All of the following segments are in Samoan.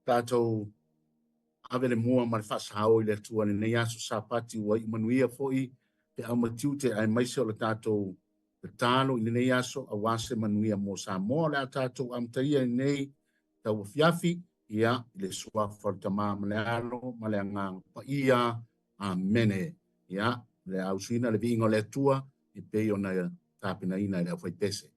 Tatou ave le mua ma le faasao i le Atua i lenei aso Sapati ua iu manuia foi feau ma tiute aemaise o le tatou tatalo i lenei aso aua se manuia mo Samoa. O le a tatou amatalia i lenei tauafiafi, ia, i le suafa o le Tama ma le Alo ma le Agaga Paia. Amene. Ia, le a usuina le viiga o le Atua e pei ona tapenaina e le aufaipese.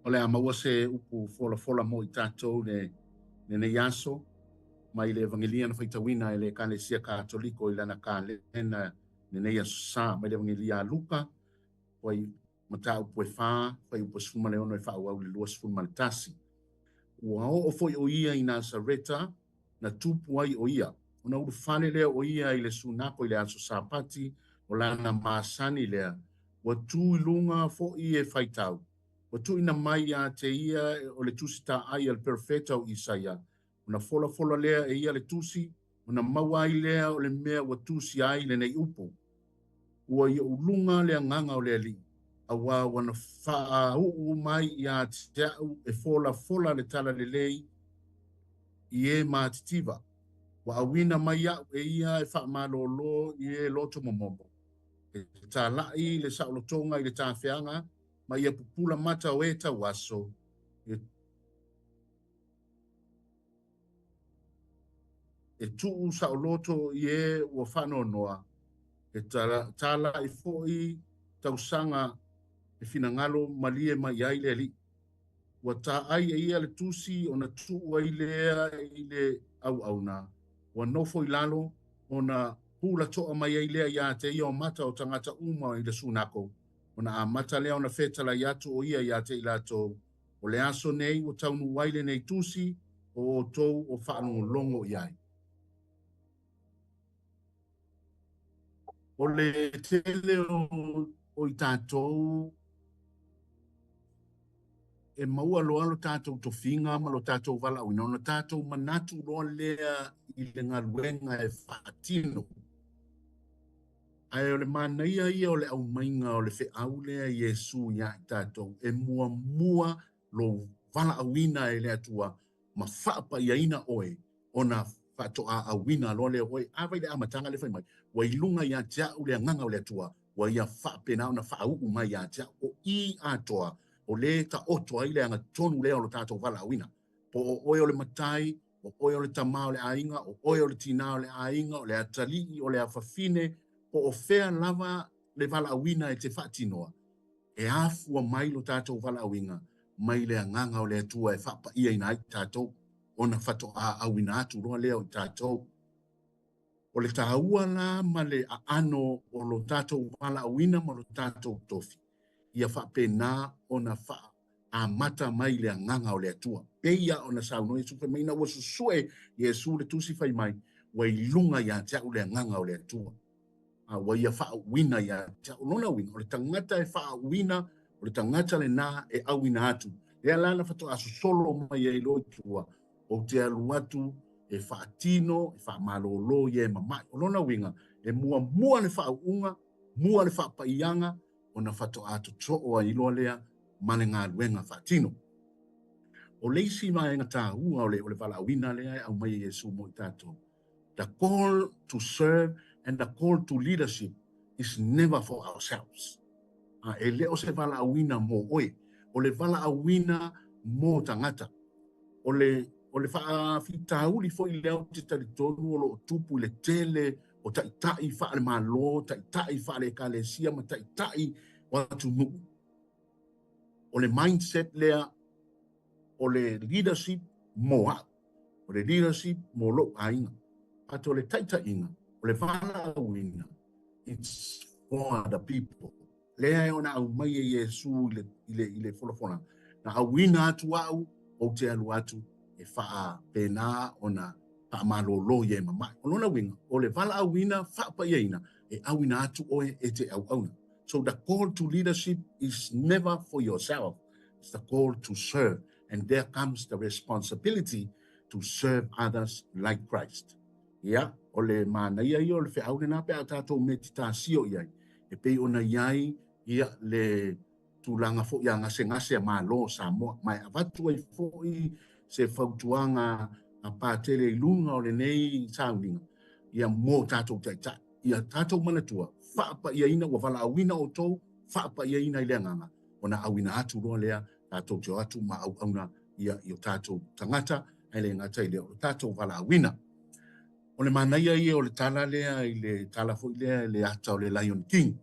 O le a maua se upu folafola mo i tatou le lenei aso mai le Evangelia na faitauina e le Ekalesia Katoliko i lana kalena lenei aso sa mai le Evangelia a Luka foi mataupu e 4 fuaiupu 16 e faaauau i le 21. Ua oo foi o ia i Nasareta na tupu ai o ia. Ona ulufale lea o ia i le sunako i le aso Sapati o lana masani lea, ua tu i luga foi e faitau. Ua tuuina mai ia te ia o le tusi taai a le perofeta o Isaia. Ona folafola lea e ia le tusi, ona maua ai lea o le mea ua tusi ai lenei upu. Ua i ou luga le agaga o le Alii, auā ua na faauu mai ia te au e folafola le talalelei i e matitiva. Ua auina mai au e ia e faamalōlō i e loto momomo, e talai le saolotoga i le tafeaga ma ia pupula mata o e tauaso, e tuu saoloto i e ua faanoanoa, e talai foi tausaga e finagalo malie mai ai le Alii. Ua taai e ia le tusi ona tuu ai lea i le auauna, ua nofo i lalo ona pulatoa mai ai lea ia te ia o mata o tagata uma i le sunako, ona amata lea ona fetalai atu o ia ia te i latou, o le aso nei ua taunuu ai lenei tusi o outou o faalogologo i ai. O le tele o i tatou e maua loa lo tatou tofiga ma lo tatou valaauina, ona tatou manatu loa lea i le galuega e faatino. Ae o le manaia ia o le aumaiga o le feau lea Iesu ia i tatou, e muamua lou valaauina e le Atua ma faapaiaina oe ona faatoa auina loa lea o oe. A vai le amataga lea fai mai, ua i luga ia te au le agaga o le Atua, ua ia faapena ona faauu mai ia te au. O i atoa, o le taoto ai le agatonu lea o lo tatou valaauina. Po o oe o le matai, o oe o le tamā o le aiga, o oe o le tinā o le aiga, o le atalii, o le afafine, po o fea lava le valaauina e te faatinoa, e afua mai lo tatou valaauina mai le agaga o le Atua e faapaiaina ai tatou, ona faatoa auina atu loa lea o i tatou. O le taua la ma le aano o lo tatou valaauina ma lo tatou tofi, ia faapena ona faaamata mai le agaga o le Atua. Pei ona saunoa Iesu fai mai, ina ua susue Iesu le tusi fai mai, ua i luga ia te au le agaga o le Atua. A ua ia faauuina ia te au. Lona uiga, o le tagata e faauuina, o le tagata lenā e auina atu. Lea la na faatoa sosolo mai ai loa i tua, ou te alu atu e faatino, e faamalōlō ia e mama'i. O lona uiga, e muamua le faauuga, mua le faapaiaga, ona faatoa totoo ai loa lea ma le galuega faatino. O le isi vaega taua o le valaauina lea e aumai e Iesu mo i tatou, the call to serve and the call to leadership is never for ourselves. E le o se valaauina mo oe, o le valaauina mo tagata. O le o le faafitauli foi lea ou te talitonu o lo o tupu i le tele o taitai faale-Malo, taitai faale-Ekalesia ma taitai o atunuu. O le mindset lea o le leadership mo au, o le leadership mo lou aiga. But o le taitaiga, o le valaauina, it's for the people. Lea e ona aumai e Iesu i le, i le, i le folafolaga. Na auina atu au, ou te alu atu e faapena ona faamalōlō ia e mama'i. O lona uiga, o le valaauina faapaiaina, e auina atu oe e te auauna. So the call to leadership is never for yourself. It's the call to serve. And there comes the responsibility to serve others like Christ. Ia, o le manaia ia o le feau lenā pe a tatou metitasio i ai, e pei ona i ai ia le tulaga foi a gasegase a Malo o Samoa, ma e avatu ai foi se fautuaga a Patele i luga o lenei sauniga, ia mo tatou taitai. Ia tatou manatua, faapaiaina, ua valaauina outou, faapaiaina i le agaga, ona auina atu loa lea, tatou te o atu ma auauna ia i o tatou tagata, ae le gata i lea, o le tatou valaauina. O le manaia ia o le tala lea i le tala foi lea i le ata o le Lion King,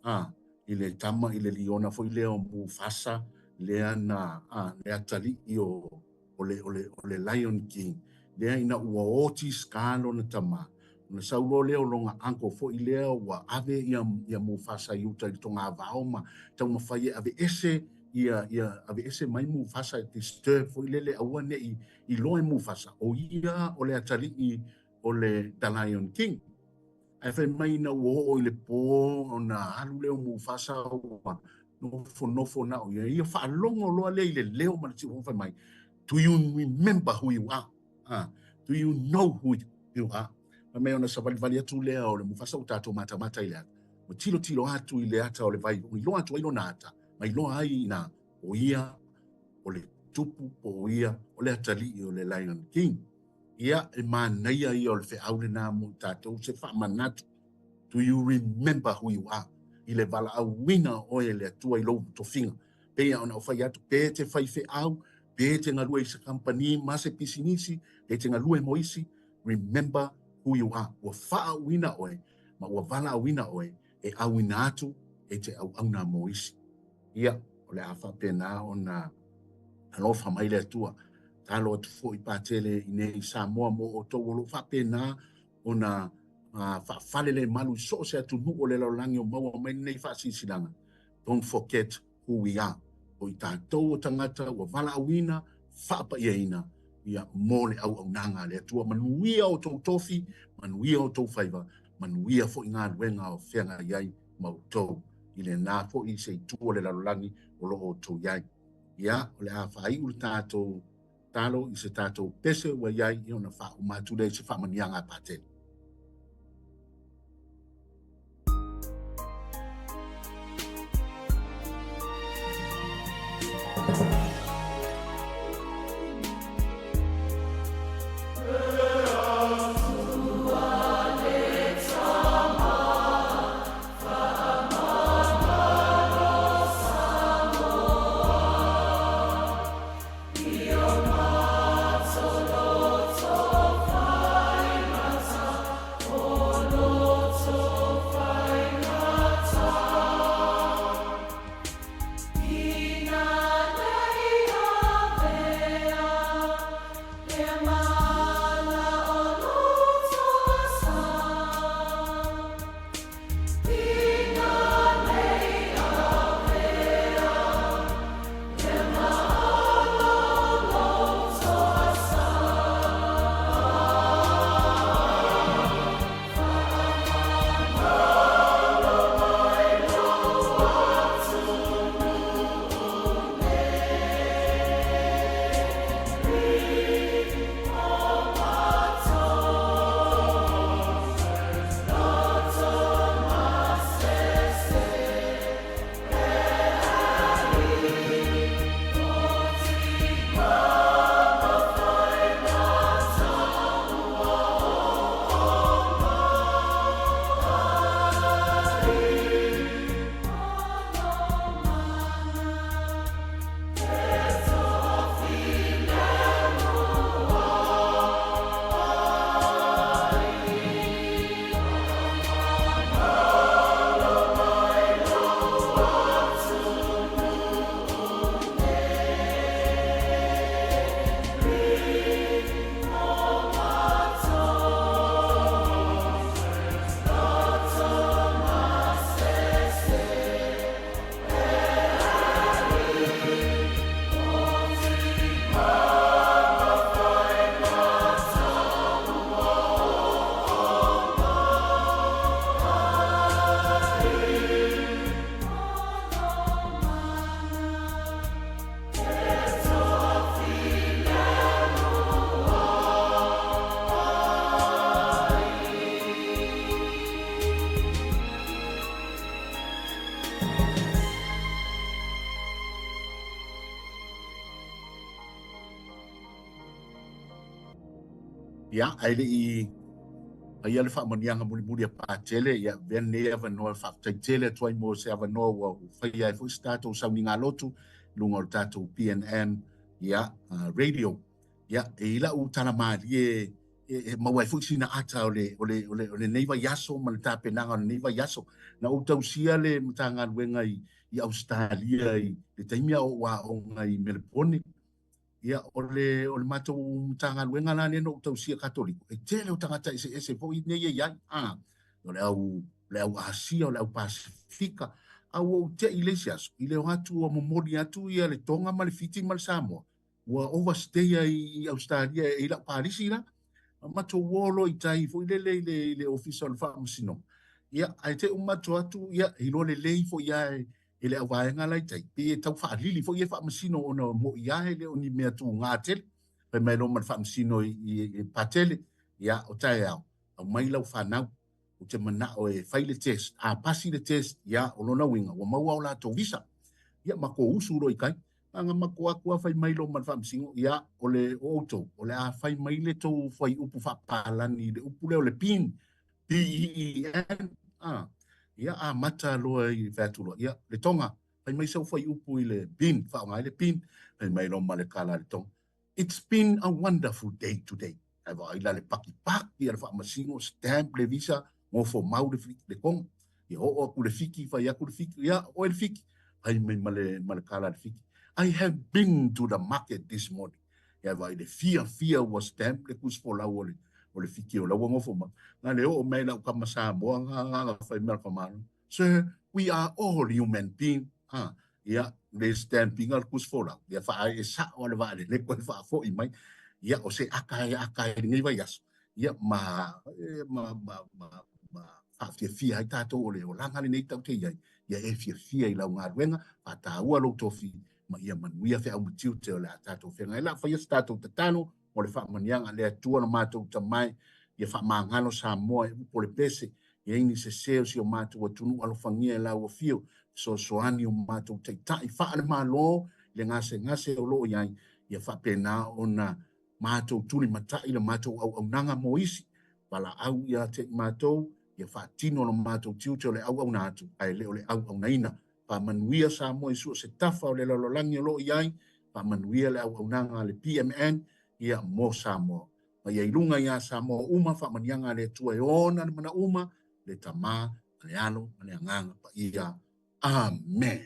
a, i le tama i le liona foi lea o Mufasa, lea na le atalii o le Lion King, lea ina ua oti Scar lona tama, ona sau loa lea o lona uncle foi lea ua ave ia Mufasa i uta i le togavao ma taumafai e ave ese ia ave ese mai Mufasa e disturb foi lele aua nei iloa e Mufasa o ia o le atalii o le The Lion King. Ae fai mai ina ua oo i le pō ona alu lea o Mufasa ua nofonofo na o ia, ia faalogo loa lea i le leo ma le siufofoga fai mai, do you remember who you are? Do you know who you are? Fai mai ona savalivali atu lea o le Mufasa ua tatou matamata i le ata. Ua tilotilo atu i le ata o le vai, ua iloa atu ai lona ata, ma iloa ai ina o ia o le tupu po o ia o le atalii o le Lion King. Ia, e manaia ia o le feau lena mo i tatou se faamanatu. Do you remember who you are? I le valaauina oe e le Atua i lou tofiga. Pei ona ou fai atu, pe te fai feau, pe te galue i se kampani ma se pisinisi, pe te galue mo isi, remember who you are. Ua faauina oe, ma ua valaauina oe, e auina atu e te auauna mo isi. Ia, o le a faapena ona alofa mai le Atua. Talo atu foi Patele i nei Samoa mo outou o loo faapena ona faafale le malu i so o se atunuu o le lalolagi o maua mai lenei faasilasilaga. Don't forget who we are. O i tatou o tagata ua valaauina, faapaiaina, ia mo le auaunaga a le Atua. Manuia o tou tofi, manuia o tou faiva, manuia foi galuega o feagai ai ma outou i lena foi se itu o le lalolagi o loo outou i ai. Ia, o le a faaiu le tatou talo i se tatou pese ua i ai, ia ona faauma atu lea i se faamanuiaga a Patele. Ia, ae le i faia le faamanuiaga mulimuli a Patele, ia, avea lenei avanoa e faafetai tele atu ai mo se avanoa ua faia ai foi se tatou sauniga lotu i luga o le tatou PNN, ia, radio. Ia, e i lau tala malie e maua ai foi sina ata o le o le o le o lenei vaiaso ma le tapenaga o lenei vaiaso. Na ou tausia le Matagaluega i i Ausetalia i le taimi a o ou aoga i Melepone. Ia, o le o le matou Matagaluega la lea na ou tausia Katoliko, e tele o tagata eseese foi nei e i ai. O le au le au Asia, o le au Pasifika. A ua ou te'i i le isi aso, i le o atu ua momoli atu ia le Toga ma le Fiti ma le Samoa, ua overstay ai i Ausetalia e i lau palisi la. Matou o loa i tai foi lele i le, i le ofisa o le faamasinoga. Ia, ae te uma atu atu, ia, iloa lelei foi lava e le auvaega la i tai, pei e tau faalili foi e faamasino ona mo'i lava e le o ni mea tuga tele. Fai mai loa ma le faamasino i, i, i Patele, ia, o taeao, aumai lau fanau, ou te manao e fai le test. A pasi le test, ia, o lona uiga, ua maua o latou visa. Ia, matou usu loa i tai. Aga matou atu a fai mai loa ma le faamasino, ia, o le o outou, o le a fai mai le tou fuaiupu faapalani i le upu lea o le PIN, P-E-E-N, a, ia, amata loa i fai atu loa, ia, le Toga, fai mai sau fuaiupu i le PIN, faaaoga ai le PIN, fai mai loa ma le kala a le Toga, It's been a wonderful day today. Ae vaai la le pakipaki a le faamasino, stamp le visa, gofo mau le, le Toga. Ia oo atu le Fiti, fai atu le Fiti, ia, oe le Fiti, fai mai ma le, ma le kala a le Fiti. I have been to the market this morning. Ia vaai le fiafia ua stamp le tusi folau o le, o le Fiti o la ua gofo mau. Na le oo mai lau tama Samoa, nga, nga, nga, fai mai le tamaloa. Sir, we are all human being. Ha, ia, le stamping a le tusi folau. Ia faaee e sao a le vaalele koe faafoi mai. Ia, o se aka e aka e lenei vaiaso. Ia, ma, ma, ma, ma, ma faafiafia ai tatou o le olaga lenei tatou te i ai. Ia e fiafia i lau galuega, faataua lou tofi, ma ia manuia feau ma tiute o le a tatou feagai. La faia se tatou tatalo mo le faamanuiaga a le Atua lo matou Tama e, ia faamagalo Samoa e upu o le pese, ia i ni sese o si o matou atunuu alofagia e lau afio, fesoasoani o matou taitai faale-Malo i le gasegase o lo o i ai, ia faapena ona matou tulimatai le matou auaunaga mo isi, valaau ia te i matou, ia faatino lo matou tiute o le auauna atu, ae le o le auaunaina. Faamanuia Samoa i so o se tafa o le lalolagi o lo o i ai, faamanuia le auaunaga a le PMN, ia mo Samoa. Ma ia i luga iā Samoa uma faamanuiaga a le Atua e ona le mana uma, le Tama, ma le Alo, ma le Agaga Paia. Amen.